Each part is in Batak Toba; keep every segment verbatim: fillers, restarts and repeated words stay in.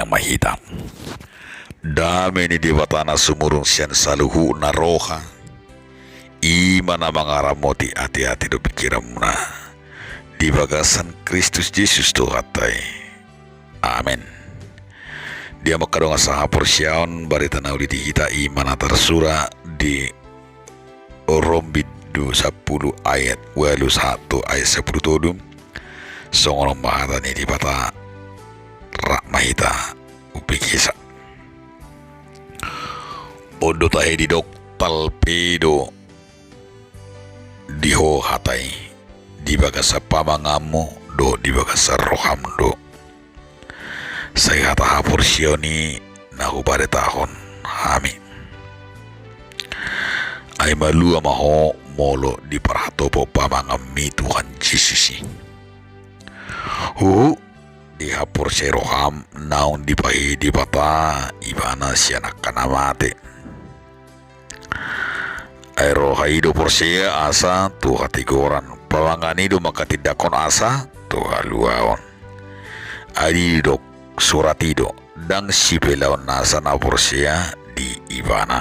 Martangiang ma hita. Dame ni Debata na sumurung sian saluhutna roha, i ma na mangaramoti ateate dohot pingkiranmuna di bagasan Kristus Jesus Tuhanta i. Amen. Di hamu angka dongan sahaporseaon, barita na uli di hita i ma na tarsurat di Rom bindu sampulu ayat ualu sahat tu ayat sampulu tolu. Songon on ma hata ni Debata, rap ma hita umbegesa. On do tahe didok, talpe do di ho hata i, di bagasan pamanganmu dohot di bagasan roham do. Sai hata haporseaon i na hubaritahon hami. Ai malua ma ho molo diparhatopot pamanganmi Tuhan Jesus i. Huhut dihaporseai roham naung dipahehe Debata Ibana sian angka na mate. Ai roha i do porsea asa tu hatigoran, pamangan i do mangkatindangkon asa tu haluaon. Ai didok surat i do, ndang sipelaon nasa na porsea di Ibana.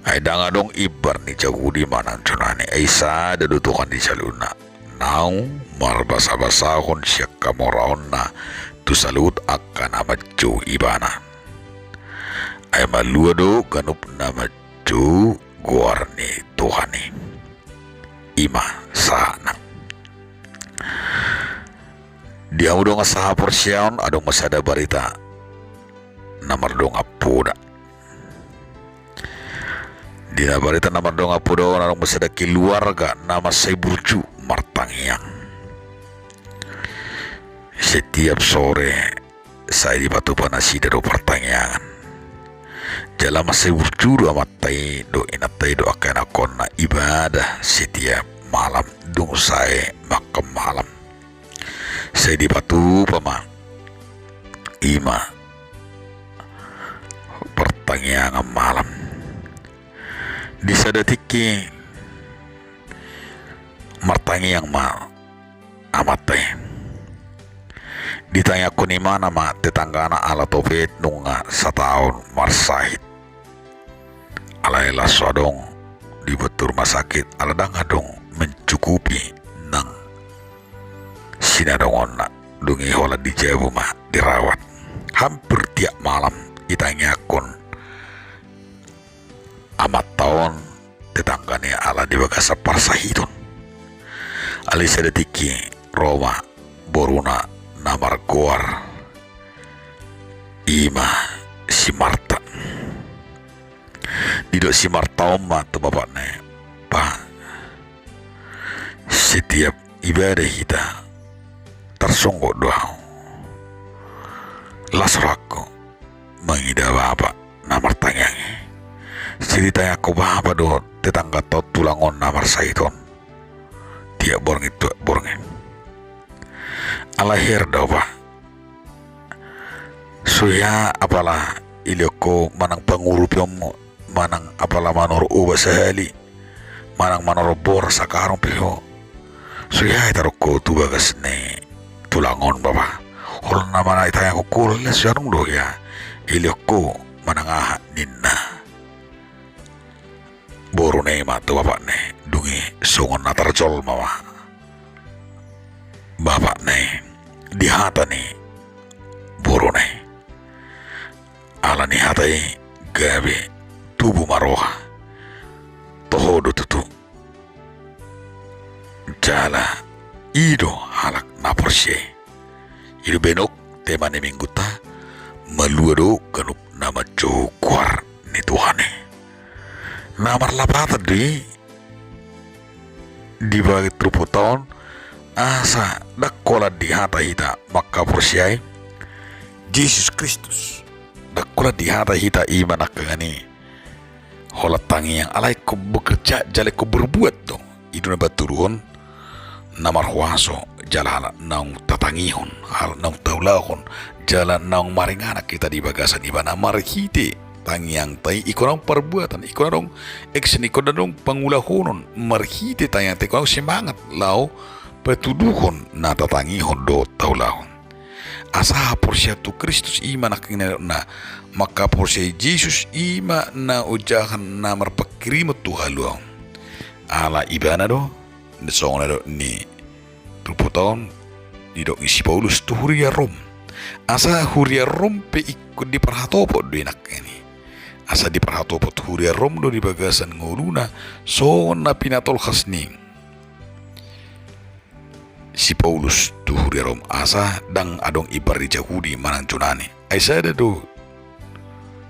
Ai ndang adong imbar ni Jahudi manang Junani, ai sada do Tuhan di saluhutna, naung marbasabasahon sian hamoraonna tu saluhut angka na manjou Ibana. Ai malua do ganup na manjou goar ni Tuhan i. I ma sahatna. Di hamu dongan sahaporseaon, adong ma sada barita na mardongan poda. Di na barita na mardongan poda on adong ma sada keluarga na mansai burju martangiang. Setiap sore sai dipatupa nasida do partangiangan. Jala mansai burju do amanta i dohot inanta i dohot angka ianakhonna ibadah setiap malam, dung sae makan malam. Sai dipatupa ma i ma partangiangan malam. Di sada tingki martangiang ma amanta i. Ditangiangkon ibana ma tetanggana ala topet nunga sataon marsahit. Alai laos so adong dibuat tu rumah sakit ala ndang adong mencukupi nang sinadongonna, dung i holan di jabu ma dirawat. Hampir tiap malam ditangiangkon amanta on tetanggana i ala di bagasan parsahiton. Alai sada tingki ro ma boruna na margoar i ma si Marta. Didok si Marta on ma tu bapakna i, "Pa, setiap ibadah hita tarsonggot do ahu. Las rohangku mangida bapa na martangiang i. Sai ditangiangkon bapa do tetangganta on tulang on na marsahit on tiap borngin, tiap borngin. Alai her do, Pa. So hea apala ilehon ho manang pangurupionmu, manang apala manorop uba sahali, manang manorop boras sakarung pe ho. So hea itaruhon ho tu bagas ni tulang on, Bapa. Holan na manang itangiangkon ho, las, so adong do hea ilehon ho manang aha," ninna boruna i ma tu bapakna i. Dung i songon na tarjolma ma bapakna i di hata ni boruna i. Ala ni hata i gabe tubu ma roha. Toho do tutu. Jala i do halak na porsea i. I do baen on tema ni minggunta, malua do ganup na manjou goar ni Tuhan i. Na marlapatan do i di bagasan turpukta on, asa ndang holan di hata hita mangkaporseai Jesus Kristus. Ndang holan di hata hita i ma nangkaningan i holan tangiang, alai ingkon bekerja jala ingkon berbuat do. I do na baen tuduhon na marhuaso jala halak naung tatangihon, halak naung taulahon, jala naung maringanan hita di bagasan ibana marhite tangiangta i. Ingkon adong parbuatan, ingkon adong action, ingkon adong pangulahonon marhite tangiangta, ingkon adong semangat laho patuduhon na tatangihon dohot taulahon. Asa haporseaon tu Kristus i ma nangkin na manghaporseai Jesus i ma na ojahan na marpanghirimon tu haluaon. Ala ibana do, songon na didok ni turpukta on, didok ni si Paulus tu huria Rom. Asa huria Rom pe ingkon diparhatopot do i nangkin i. Asa diparhatopot huria Rom do di bagasan ngoluna songon na pinatolhas ni si Paulus tu huria Rom, asa ndang adong imbaru Jahudi manang Junani. Ai sada do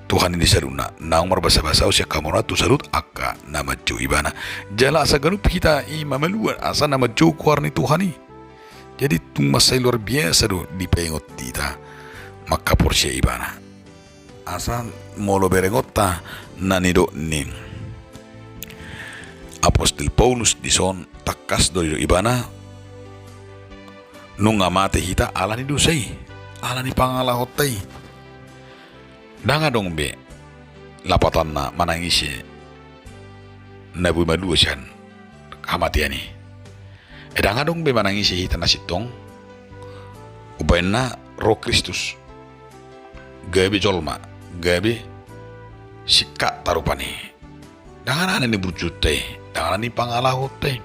Tuhan i di saluhutna, naung marbasabasahon sian hamoraon tu saluhut angka na manjou ibana. Jala asa ganup hita i ma malua asa na manjou goar ni Tuhan i. Jadi tung mansai luar biasa do dipaingot hita manghaporseai ibana. Asa molo berengonta na nidok ni apostel Paulus dison, tangkas do didok ibana, nunga mate hita ala ni dosa i, ala ni pangalahonta i. Ndang adong be lapatanna manang ise na boi malua sian hamatean i. Ndang adong be manang ise hita na sintong umbahen na ro Kristus gabe jolma, gabe singkat tarupani. Ndang ala ni burjuta i, ndang ala ni pangalahonta i.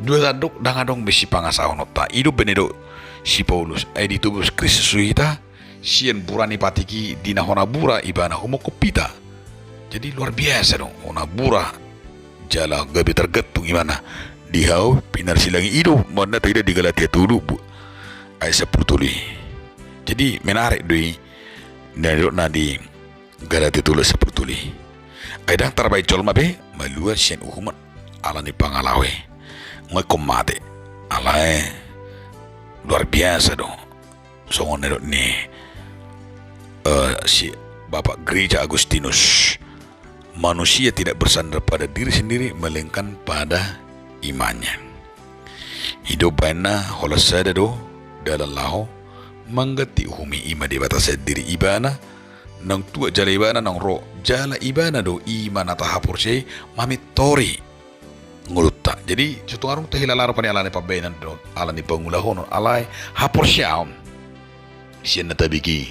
Dua tandok, ndang adong be sipangasahononta. I do umbahen na didok si Paulus, ai ditobus Kristus do hita sian bura ni patik i, di na hona bura ibana humongkop hita. Jadi luar biasa do hona bura jala gabe targantung ibana. Di hau pinarsilangi, i do umbahen na taida di Galatia tolu bu ayat sampulu tolu i. Jadi menarik do i na didok na di Galatia tolu sampulu tolu i. Ai ndang tarbahen jolma be malua sian uhuman ala ni pangalaho i. Nga ingkon mate. Alai luar biasa do. Songon na didok ni, eh, si Bapak Gereja Agustinus, manusia tidak bersandar pada diri sendiri melainkan pada imannya. I do umbahen na holan sada do dalan laho mangganti uhum i, i ma Debata sandiri, ibana naung tuat jala ibana naung ro jala ibana do i ma na tahaporseai mamintori ngolunta. Jadi so tung adong tahilala rupani ala ni pambahenan do, ala ni pangulahonon, alai haporseaon sian na tabege i.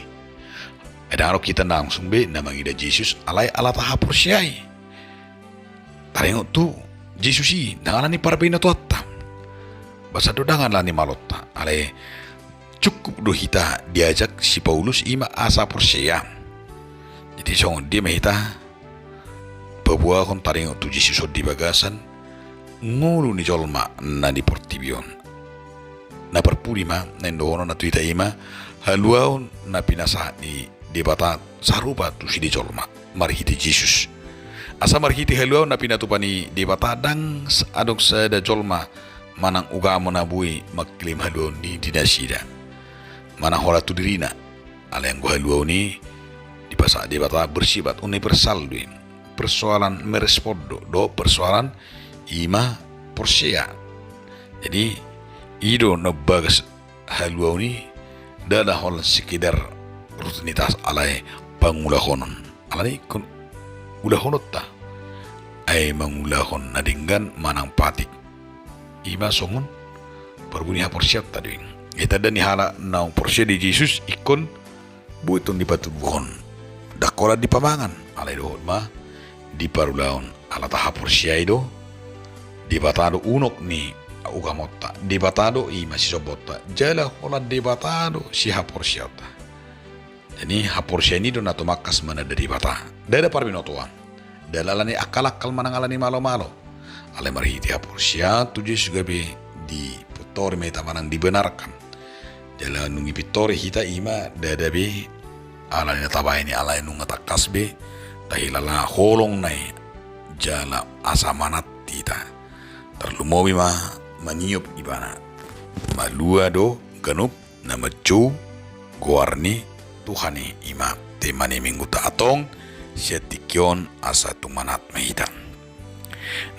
Ndang adong hita langsung be na mangida Jesus alai ala tahaporseai. Taringot tu Jesus i, ndang ala ni parbinotoanta, basa do ndang ala ni malonta, alai cukup do hita diajak si Paulus i ma asa porsea. Jadi songon dia ma hita paboahon taringot tu Jesus on di bagasan ngolu ni jolma na di portibi on. Na parpudi ma na nindohononna tu hita i ma haluaon na pinasahat ni Debata sarupa tu sude jolma marhite Jesus. Asa marhite haluaon na pinatupa ni Debata ndang s-, adong sada jolma manang ugamo na boi mangklaim haluaon i di nasida manang holan tu dirina. Alai anggo haluaon i dipasahat Debata bersifat universal do i. Persoalan merespon do dohot persoalan i ma porsea. Jadi i do na bagas haluaon i, ndada holan sekedar rutinitas alai pangulahonon. Alani ingkon ulahononta, ai mangulahon na denggan manang patik. I ma songon parbue ni haporseaonta do i. Jadi tanda ni halak naung porsea di Jesus ingkon boi tong dipatubuhon. Ndang holan dipamangan, alai dohot ma diparulaon, ala tahaporseai do Debata do unok ni ugamonta, Debata do i ma sisombonta, jala holan Debata do sihaporseaonta. Jadi haporseaon i do na tumangkas mananda Debata. Ndada parbinotoan. Ndada ala ni akal-akal manang ala ni malo-malo. Alai marhite haporseaon tu Jesus gabe dipintori ma hita manang dibenarkan. Jala nunga dipintori hita i ma ndada be ala ni na tabahen i, alai nunga tangkas be tahilala holongna i jala asa manat hita. Tarlumobi ma maniop ibana. Malua do ganup na manjou goar ni Tuhan i, i ma tema ni mingguta antong sian tingki on, asa tung manat ma hita.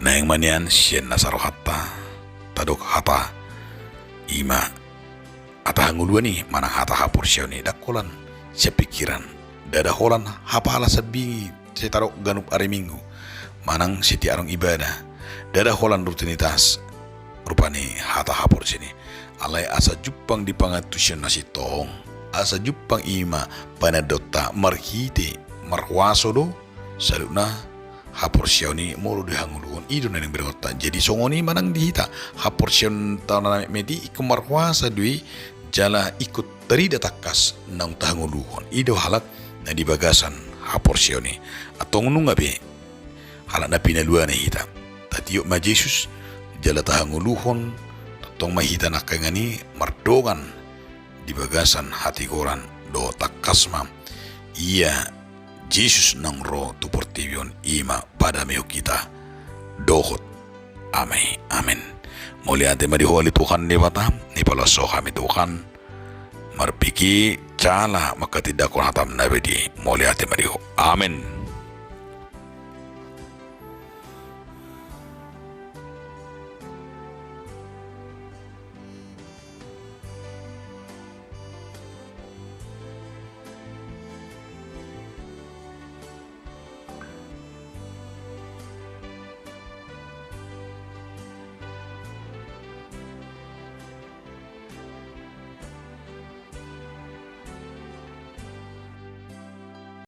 Naeng ma nian sian nasa rohanta tadok hata i ma hata hangoluan i manang hata haporseaon i, ndang holan sian pingkiran, ndada holan hapala sambing i sai tadok ganup ari Minggu manang setiap adong ibadah, ndada holan rutinitas rupani hata haporseaon i. Alai asa jumpang di pangantusion na sintong, asa jumpang i ma panandaonta marhite marhuaso do saluhutna haporseaon i molo di hangoluhon i do na naeng berengonta. Jadi songon i ma nang di hita, haporseaonta na metmet i ingkon marhuaso do i jala ingkon tarida tangkas naung tahangoluhon i do halak na di bagasan haporseaon i. Antong nunga be halak na pinaluana hita, tatiop ma Jesus jala tahangoluhon tongtong ma hita nangkaningan i mardongan di bagasan hatigoran dohot tangkas ma ia Jesus naung ro tu portibi on i ma padamehon hita dohot ama i. Amen. Mauliate ma di Ho ale Tuhan Debata, na pinaluas Ho hami Tuhan, marpingki jala manghatindanghon hatam na badia i. Mauliate ma di Ho. Amen.